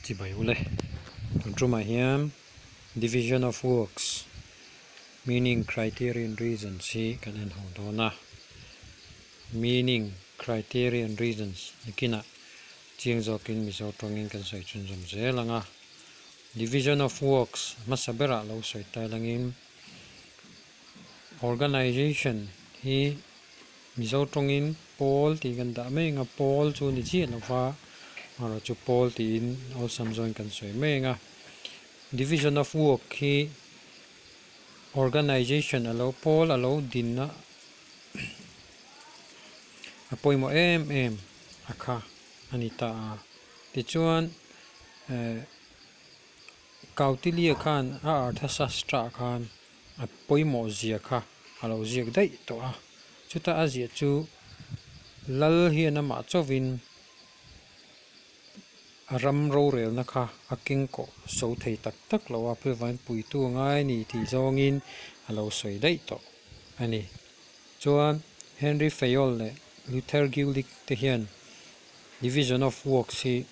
Chibai ule. Tun tumah hian Division of Works, Meaning, Criteria and Reasons hi kan en ho dawn a. Meaning, Criteria and Reasons nakinah chiang zawkin Mizo tawngin kan sawi chhunzawm zel ang a. Division of Works hmasa berah lo sawi tai langin Organization hi Mizo tawngin pawl tih kan dah mai ang a, pawl chu ni chiah lo va, amaherawh chu pawl tiin awlsam zawngin kan sawi mai ang a. Division of work hi organization a lo pawl a lo din a a pawimawh em em a kha a ni ta a. Tichuan eh Kautilya khan a Arthashastra ah khan a pawimawh zia kha a lo ziak daih tawh a, chuta a ziah chu Lal hian amah chauhin a ram rorelna kha a keng kawh so thei tak tak lo a, Philvain puitu a ngai a ni tih zawngin a lo sawi daih tawh a ni. Chuan Henry Fayol leh Luther Gulick te hian Division of Works hi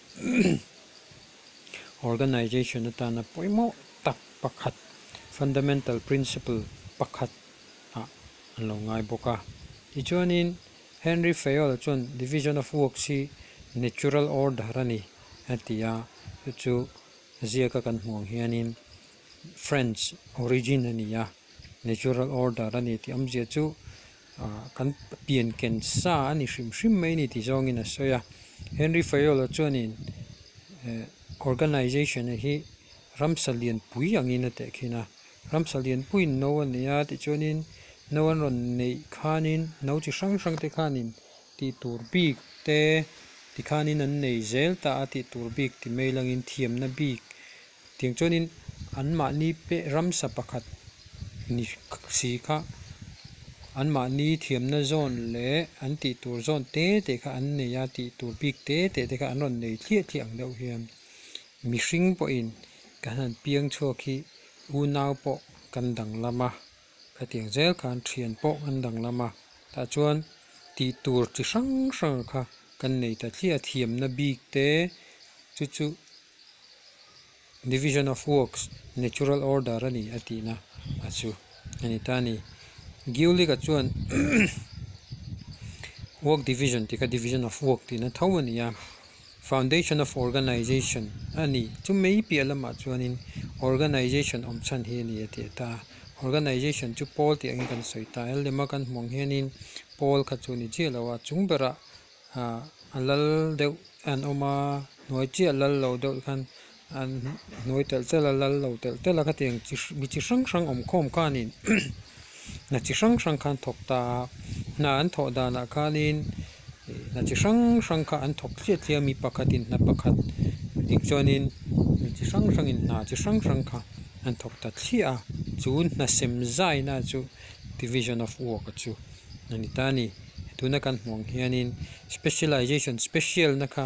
Organization atana pawimawh tak pakhat, fundamental principle pakhat ah an lo ngai bawk a. Tichuanin Henry Fayol chuan division of works hi natural order a ni a ti a, chu chu ziaka kan hmuh ang hianin French origin a ni a, natural order a ni tih awmzia chu ah kan pian ken sa a ni hrim hrim mai a ni tih zawngin a sawi a. Henry Fayol-a chuanin eh organization hi ramsa lianpui angin a teh khin a, ramsa lianpuiin no a nei a tichuanin no an rawn neih khanin no chi hrang hrang te khanin tih tur bik te tikhanin an nei zel ta a tih tur bik ti mai langin thiamna bik tiang chuanin anmahni peh ramsa pakhat ni si kha anmahni thiamna zawn leh an tih tur zawn te te kha an nei a tih tur bik te te te kha an rawn nei thliah thliah ang deuh hian. Mihring pawhin kan han piang chhuak hi unau pawh kan danglam a, khatiang zel khan thian pawh kan danglam a, tah chuan tih tur chi hrang hrang kha kan nei ta thliah a, thiamna bik te chu chu division of works natural order a ni a tihna a chu a ni ta a ni. Giulic-a chuan work division tih kha division of work tihna tho a ni a. Foundation of Organization a ni. Chu mai piah lamah chuanin Organization awm chhan hi a ni a tih a ta a. Organization chu pawl tih angin kan sawi ta a. Lema kan hmuh ang hianin pawl kha chu ni chiah lo a, chung berah ah a lal deuh an awm a, hnuai chiah lal lo deuh khan an hnuai telh telh a, lal lo telh telh a khatiang chi mi chi hrang hrang awm khawm khanin hna chi hrang hrang khan thawk ta a. Hna an thawh danah khanin. Hna chi hrang hrang kha an thawk thliah thliah a mi pakhatin hna pakhat dik chuanin mi chi hrang hrangin hna chi hrang hrang kha an thawk ta thliah a chu hna sem zaina chu division of work a chu a ni ta a ni tuna kan hmuh ang hianin specialization special na kha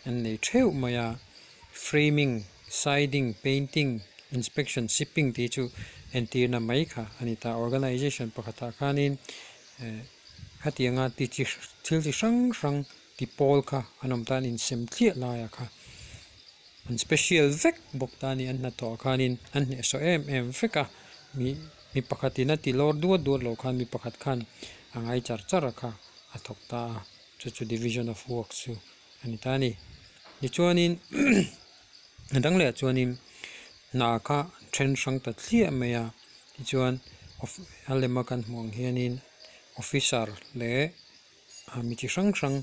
an nei theuh mai a framing siding painting inspection shipping tih chu entirna mai kha a ni ta organization pakhatah khanin eh. Hetianga ti chi thil chi hrang hrang ti pawl kha an awm tan insem thliah laia kha an special vek bawk ta a ni an hnathawh ah khanin an hnehsawh em em vek a mi mi pakhatin a ti lawr duat duat loh khan mi pakhat khan a ngai char char a kha a thawk ta a chu chu division of work chu a ni ta a ni tichuanin a dang leh ah chuanin hna kha then hrang ta thliah mai a tichuan a lema kan hmuh ang hianin. Officer leh mi chi hrang hrang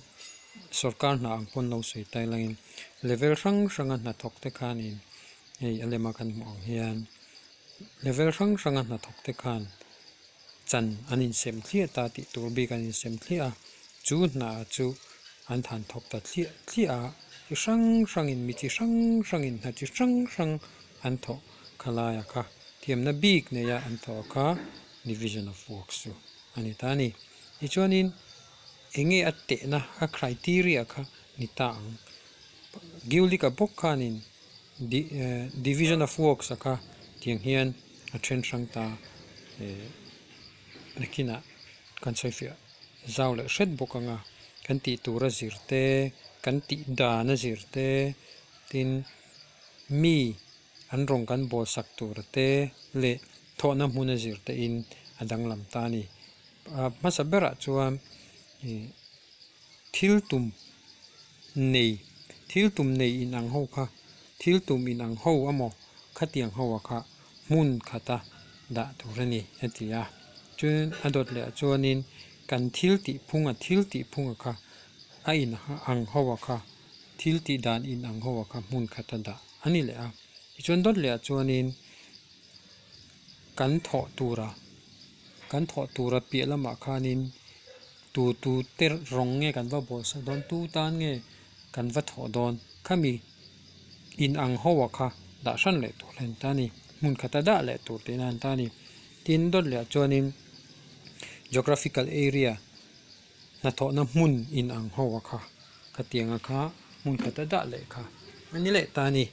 sawrkar hna ang pawn lo sawi tai langin level hrang hranga hnathawk te khanin hei a lema kan hmuh ang hian level hrang hranga hnathawk te khan chan an insem thliah ta tih tur bik an insem thliah a chu hna chu an than thawk ta thliah thliah a chi hrang hrangin mi chi hrang hrangin hna chi hrang hrang an thawh khalai a kha thiamna bik neia an thawh a kha. Division of works chu a ni ta a ni. Tichuanin eng nge a tehna a criteria kha ni ta ang. Giulic-a bawk khanin division of works a kha tiang hian a then hrang ta eh nakinah kan sawi fiah zau leh hret bawk ang a. Kan tih tur a zir te, kan tih dan a zir te tin. Mi an rawng kan bawl sak tur te leh thawhna hmun a zir te in a danglam ta a ni. Hmasa berah chuan ih thil tum nei thil tum nei in ang ho kha thil tum in ang ho amaw khatiang ho ah kha hmun khata dah tur a ni a ti a. Chuan a dawt leh ah chuanin kan thil tih phung a thil tih phung ah kha a in ang ho ah kha thil tih dan in ang ho ah kha hmun khata dah a ni leh a. Tichuan dawt leh ah chuanin kan thawh tura kan thawh tura piah lamah khanin tu tu te rawng nge kan va bawl sak dawn tu tan nge kan va thawh dawn khami in ang ho ah kha dah hran leh tur a ni ta a ni hmun khata dah leh tur tihna a ni ta a ni. Tin dawt leh ah chuanin geographical area hnathawhna hmun in ang ho a kha khatiang a kha hmun khata dah leh kha a ni leh ta a ni.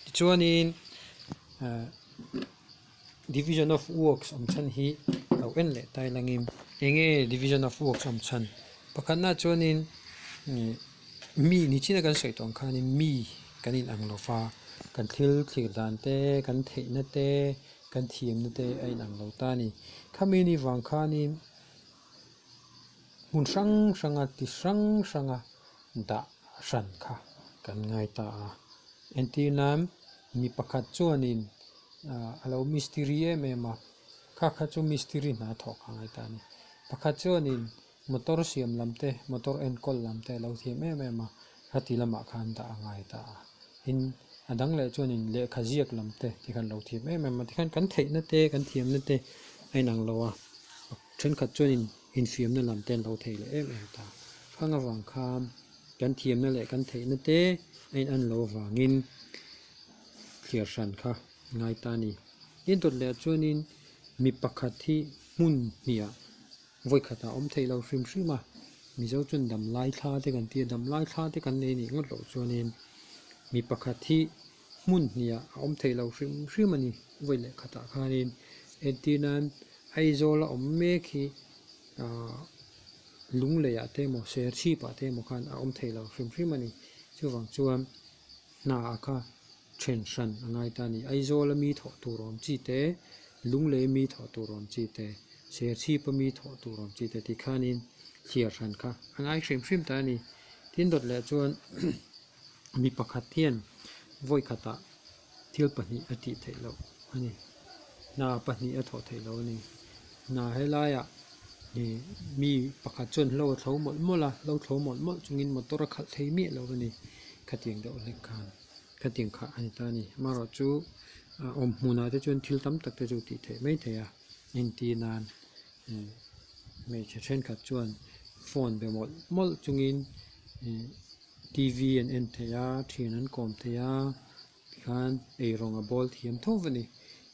Tichuanin ahh division of works awm chhan hi lo en leh ta ilangin eng nge division of works awm chhan pakhatnaah chuanin ih mi ni chin a kan sawi tawh ang khanin mi kan in ang lo va kan thil thlir dan te kan theihna te kan thiamna te a in ang lo ta a ni. Khami ni vang khanin hmun hrang hranga ti hrang hranga dah hran kha kan ngai ta a. Entir nan mi pakhat chuanin ah a lo mistiri em em a kha kha chu mistiri hna thawh kha ngai ta a ni. Pakhat chuanin motor siam lam te motor enkawl lam te a lo thiam em em a khati lamah khan dah a ngai ta a. Tin a dang leh chuanin lehkha ziak lam te tikhan lo thiam em em a tikhan kan theihna te kan thiamna te a inang lo a thenkhat chuanin infiamna lam te an lo thei leh em em ta. Khang avang khan kan thiamna leh kan theihna te a inan lo avangin thliar hran kha ngai ta a ni. Tin dawt leh chuanin mi pakhat hi hmun hniah vawi khatah awm theih lo hrim hrim a, Mizo chuan dam lai thla te kan ti a, dam lai thla te kan nei nih ngawt loh chuanin mi pakhat hi hmun hniah a awm theih lo hrim hrim a ni vawi leh khatah khanin entir nan Aizawl a awm mek hi ahh Lungleiah te emaw Serchhipah te emaw khan a awm theih lo hrim hrim a ni chuvang chuan hna ah kha then hran a ngai ta a ni. Aizawl a mi thawh tur awm chi te, Lunglei mi thawh tur awm chi te, Serchhip a mi thawh tur awm chi te tih khanin thliar hran kha a ngai hrim hrim ta a ni. Tin dawt leh chuan mi pakhat hian vawi khatah thil pahnih a tih theih loh a ni. Hna pahnih a thawh theih loh a ni. Hna helaiah ih mi pakhat chuan hlo a thlo mawlh mawlh a, hlo thlo mawlh mawlh chungin motor a khalh thei miah lo a ni. Khatiang deuh hlek khan khatiang kha a ni ta a ni. Amaherawhchu awm hmunah te chuan thil tam tak te chu tih theih mai thei a, entir nan ih hmeichhe thenkhat chuan phone be mawlh mawlh chungin ih T_V an en thei a, thian an kawm thei a tikhan eirawng a bawl thiam tho a ni.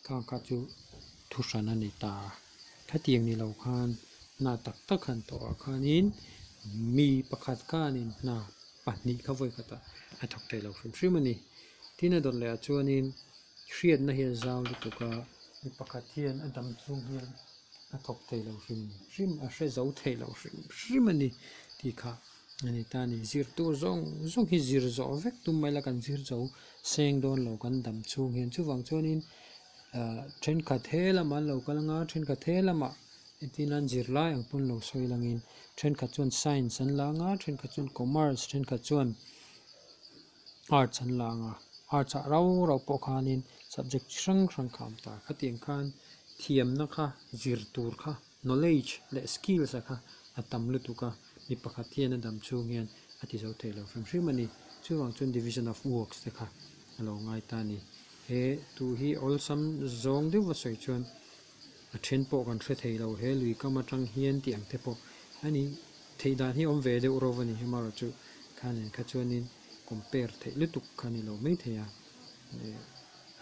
Khang kha chu thu hran a ni ta a, khatiang ni lo khan hna tak tak han tawh ah khanin mi pakhat khanin hna pahnih kha vawi khatah a thawk thei lo hrim hrim a ni. Tin a dawt leh ah chuanin hriatna hi a zau lutuk a, mi pakhat hian a dam chhung hian a thawk thei lo hrim hrim a hre zo thei lo hrim hrim a ni tih kha a ni ta a ni. Zir tur zawng zawng hi zir zawh vek tum mai la kan zir zo seng dawn lo kan dam chhung hian chuvang chuanin ah thenkhat he lamah an lo kal anga thenkhat he lamah Entir nan zirlai ang pawn lo sawi langin thenkhat chuan science an la anga thenkhat chuan commerce thenkhat chuan arts an la anga arts ah rau rau pawh khanin subject chi hrang hrang kha a awm ta khatiang khan thiamna kha zir tur kha knowledge leh skills a kha a tam lutuk a mi pakhat hian a dam chhung hian a ti zo thei lo hrim hrim a ni chuvang chuan division of works te kha a lo ngai ta a ni he tu hi awlsam zawng deuh a sawi chuan. A then pawh kan hre thei lo he lui kam atang hian tih ang te pawh a ni theih dan hi awm ve deuh ro a ni amaherawh chu kha nen kha chuanin compare theih lutuk kha ni lo mai thei a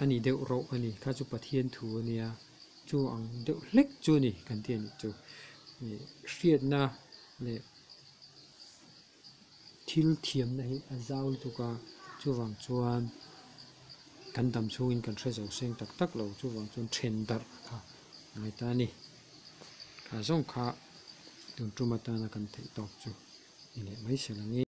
a ni deuh ro a ni kha chu Pathian thu a nia chu ang deuh hlek chu a ni kan tih a nih chu hriatna leh Thil thiamna hi a zau lutuk a, chuvang chuan kan dam chhungin kan hre zo seng tak tak lo, chuvang chuan then darh kha ngai ta a ni. Kha zawng kha tun tum atana kan theih tawk chu ni leh mai se lang e.